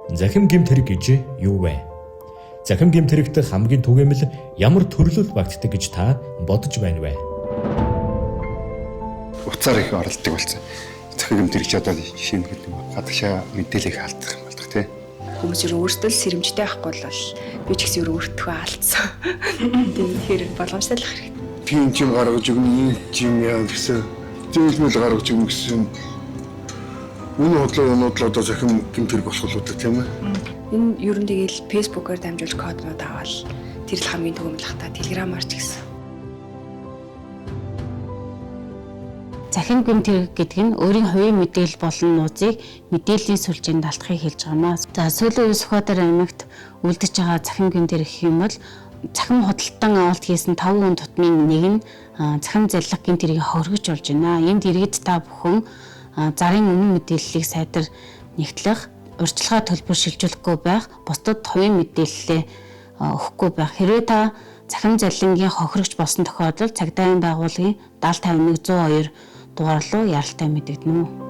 Захим гэмт хэрэг гэж юу вэ? Захим гэмт хэрэгт хамгийн түгээмэл ямар төрлөл багтдаг гэж та бодож байна вэ? Утсаар их оролддог болсон. Захим гэмт хэрэг ч одоо жишээ нь гэдэг юм. Гадагшаа мэдээлэл их алдах юм болдог тий. Хүмүүс ер нь өөрсдөө л сэрэмжтэй байхгүй бол би ч гэсэн ер нь өөртөө алдсан. Тэгэхээр боломжтой л хэрэгтэй. Тийм ч юм гаргаж өгнө, ийм ч юм яа гэсэн. Зээлмэл гаргаж өгнө гэсэн. Үнэ худлаа юмуд л одоо захим гэмт хэрэг болох л үү тийм ээ. Энэ ер нь тэгэл Facebook-оор дамжуулж коднууд аваад тэр л хамгийн түгээмэл ах та Telegram-аар ч гэсэн. Захим гэмт хэрэг гэдэг нь өөрийн хувийн мэдээлэл болон нууцыг мэдээллийн сүлжээнд алдахыг хэлж байгаа юм аа. За сүүлийн үе Сүхбаатар аймагт үлдэж байгаа захим гэмт хэрэг гэх юм бол захим худалдан авалт хийсэн 5 хүн тутмын нэг нь захим заллах гэмт хэргийг хөргөж болж байна. Энд иргэд та бүхэн зарын үнэн мэдээллийг сайтар нэгтлэх, урьдчилгаа төлбөр шилжүүлэхгүй байх, бусдад хувийн мэдээллээ өгөхгүй байх. Хэрвээ та захим заллингийн хохирогч болсон тохиолдолд цагдаагийн байгууллагын 70 51 102 дугаар руу яралтай мэдэгдэнэ.